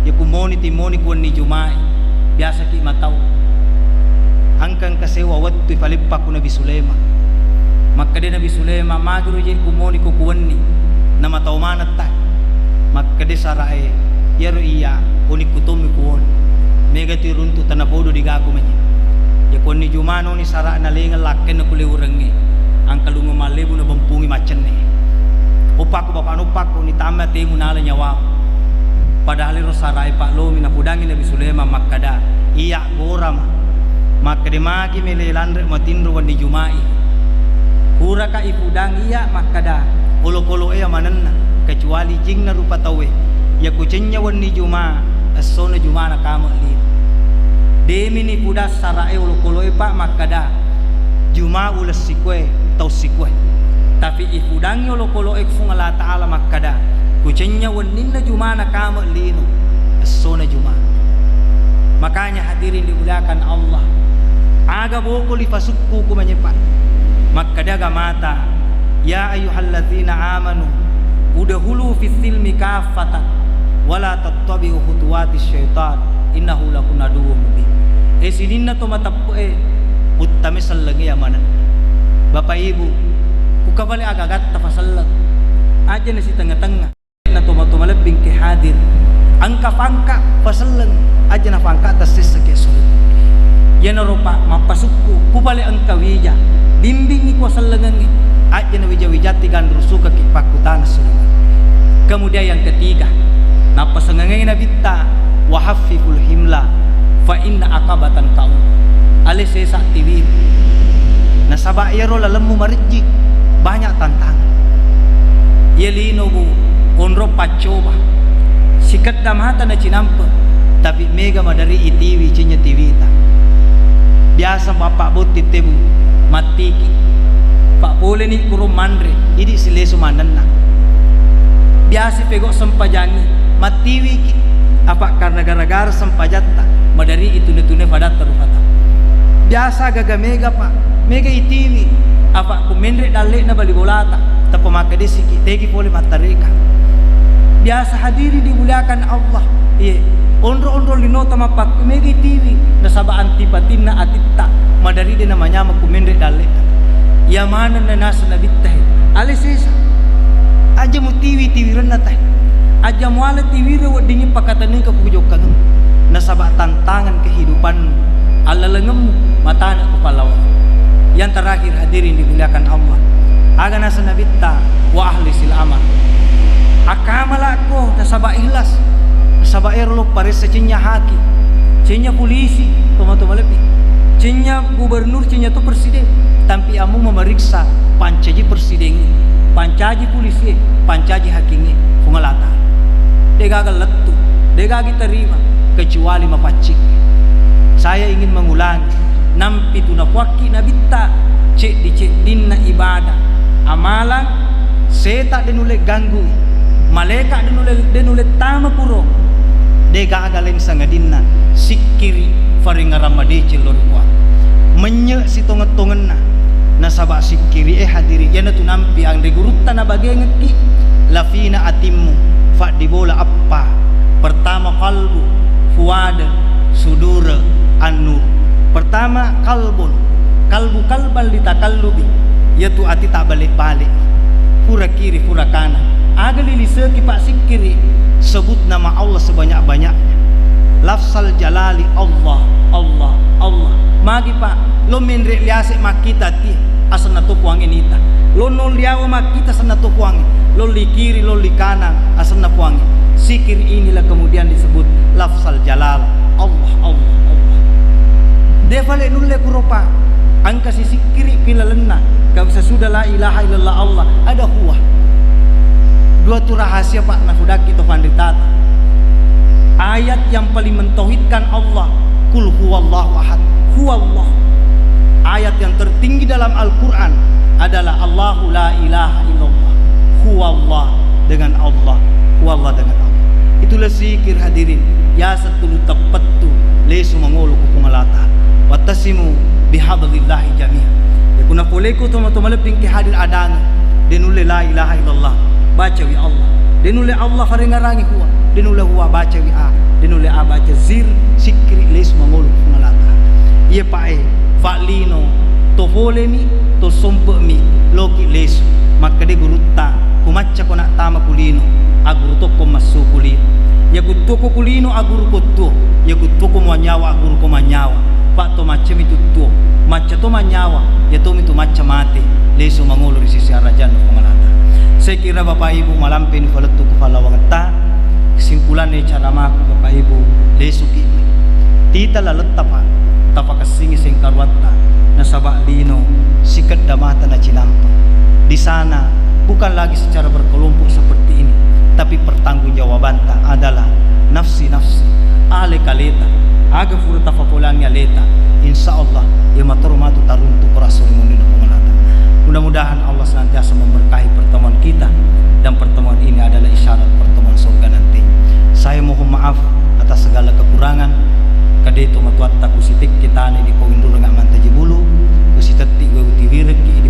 Yaku moni timoni ku wenni Juma'i. Biasaki matau. Engka engka sewa wettu ifaleppa ku Nabi Sulaiman. Makkeda Nabi Sulaiman, "Magiro je ku moni ko ku wenni." Namatau manetta. Makkeda sara'e, "Iyaro iya, unikku tommi ku woni. Mega tu iruntu tanapodo digaku manye." Yaku wenni Juma noni sara'na lengeng lakkenna ku lewurengnge. Angkalungo mallebu nabempungi maccenne. Oppakku bapakna oppakku, nitamma temu nala nyawamu. Padahal ero sara'e Pak lomi napudangi Nabi Sulaiman makkada, "Iya, gorama." Makkeda, "Magi mele lanre matinro wenni Juma'i?" Puraka ipudang iya makkada, "Olokolo'e manenna, kecuali jinna rupa tauwe. Iya kucennya wenni Juma, essona Juma nakame lino." Demi nipudang sara'e olokolo'e, Pak, makkada, "Juma ulessi koe, tau sikue." Tapi ipudangi olokolo'e ku Fuang Allah Ta'ala makkada, "Kucennya wenninna Juma nakame lino, essona Juma." Makanya hadirin dimuliakan Allah, aga boko lifasukku ku manyepa. Makkada agamata, "Ya ayyuhalladzina amanu, udkhulu fis silmi kaffatan, wala tattabi'u khutuwatis syaitan, innahu lakum aduwwum mubin." E sininna to mateppe'e, uttame sellengnge yamaneng. Bapak Ibu, ku kapale aga-agatta faselleng. Aja na sitengnga-tengnga. Na toma-toma lebbing ke hadir. Engka pangka faselleng, aja na pangka tassessa ke solo. Iyanaro Pak, mappasukku, ku pale engka wija. Bimbingi ku sellengengnge. Aja na wija-wijatti ganrusukaki pakkutana solo. Kemudian yang ketiga, nappasengengngi Nabitta, "Wa haffiful himla, fa inna aqabatan kaum." Ale sesa tiwi. Nasaba iyaro lalemmu marijji, banyak tantangan. Iya lino bu, onro paccoba. Sikedda mata na cinampe, tapi mega madari itiwi cinya tiwita. Biasa mappa botti tebu, mattiki. Pak poleni kuro manre, idi silesu manenna. Biasa pego sempajangi, mattiwiki. Apa karena gara-gara sempajatta, madari itune-tune padatta rupata. Biasa gaga mega, Pak. Mega itiwi. Apa ku menre dalle'na bali bolata, tappa makkedesiki, tegi pole mattareka. Biasa hadirin dimuliakan Allah. Iye, onro-onro linota mappakku mega itiwi. Nasaba antipatinna atitta, madari de namanyama ku menre dalle'ta. Iya manenna naseng Nabitta he. Ale sesa. Aja mutiwi tiwirenna tae. Aja muala tiwire weddingi pakatanengka ku jokkangeng. Nasaba tantangan kehidupanmu, allalengemmu, matana ku pallawa. Yang terakhir hadirin dimuliakan Allah. Aga naseng Nabitta, "Wa akhlisil amal." Akkamalakko nasaba ikhlas. Nasaba ero lo paressa cennya haki, cennya polisi, tomatoa malebbi. Cennya gubernur, cennya to presiden. Tampi ammu memeriksa, pancaji presiden, pancaji polisi, pancaji hakingnge, Puang Allah Ta'ala. Degaga lettu, degaga terima, kecuali mapaccing. Saya ingin mengulangi, nampitu napuakki Nabitta, ceddi-ceddinna ibadah, amalang, seta de nulle ganggui, maleka de nulle, de nulle tama puro, degaga laing sangadinna sikkiri, faringarang madeceng lao ri Puang. Mennye sitongeng-tongenna, nasaba sikkiri e hadiri, iyanatu nampi anre gurutta nabagengekki, lafina atimmu, faddi bola eppa. Pertama qalbu, fuada, sudura, annur. Pertama qalbun, qalbu qalban litakallubi, iyatu ati tabbale-bale, pura kiri, pura kanan. Aga liliseki, Pak, sikkiri, sebut nama Allah sebanyak-banyaknya. Lafzal jalali, Allah, Allah, Allah. Magi, Pak, lo menre liase makkita ti, asenna to Puangnge nita. Lo nolliawa makkita, asenna to Puangnge. Lolli kiri, lolli kanang, asenna Puangnge. Zikir inilah kemudian disebut lafzal jalal. Allah, Allah, Allah. Defale nulle kuropa. Engka sisikkiri pi lalenna. Gak bisa sudah la ilaha illallah Allah. Ada huwa. Dua tu rahasia, Pak, nafudakki to panritata. Ayat yang paling mentauhidkan Allah, Qul huwallahu ahad. Huwallah. Ayat yang tertinggi dalam Al-Quran adalah Allahu la ilaha illallah. Huwallah dengan Allah. Huwallah dengan Allah. Itulah zikir, hadirin. Yaseng tulu teppettu lesu mangolo ku Puang Allah Ta'ala. Wattasimu bihablillahi jami'a. Ya kuna poleko toma-toma lebbing ke hadir adana. De nulle la ilaha illallah, bacawi Allah. De nulle Allah, faringarangi huwa. De nulle huwa, bacawi a. De nulle a, baca zir, sikkiri, lesu mangolo ku Puang Allah Ta'ala. Iya, Pak, e, fa'lino, to polemi, to sompe'mi, loki lesu. Makkeda gurutta, ku macca ko nattama ku lino, agguru tokko massu ku lino. Iya ku tuo ko ku lino, agguru ko tuo. Iya ku tuo ko manyawa, agguru ko manyawa. Pak, to maccami tu tuo. Macca to manyawa, iya tomi tu macca mate, lesu mangolo ri sisi arajanna Puang Allah Ta'ala. Saya kira Bapak Ibu malampe ni falettu ku pallawangetta, kesimpulanna caramaku Bapak Ibu, lesuki. Tita laletta, Pak, tapakessingi sengkaruatta, nasaba lino sikedda mata nacinampa. Di sana bukan lagi secara berkelompok seperti ini, tapi pertanggungjawabanta adalah nafsi-nafsi, ale kaleta, aga pura tafapolangi aleta, insya Allah, iya matoro matu taruntu ko rasu ri munrinna Puang Allah Ta'ala. Mudah-mudahan Allah senantiasa memberkahi pertemuan kita, dan pertemuan ini adalah isyarat pertemuan surga nanti. Saya mohon maaf atas segala kekurangan. Kadeto matuatta ku sitekke tane di pawinrureng mantaji bulu, ku sitetti gau tiwirekki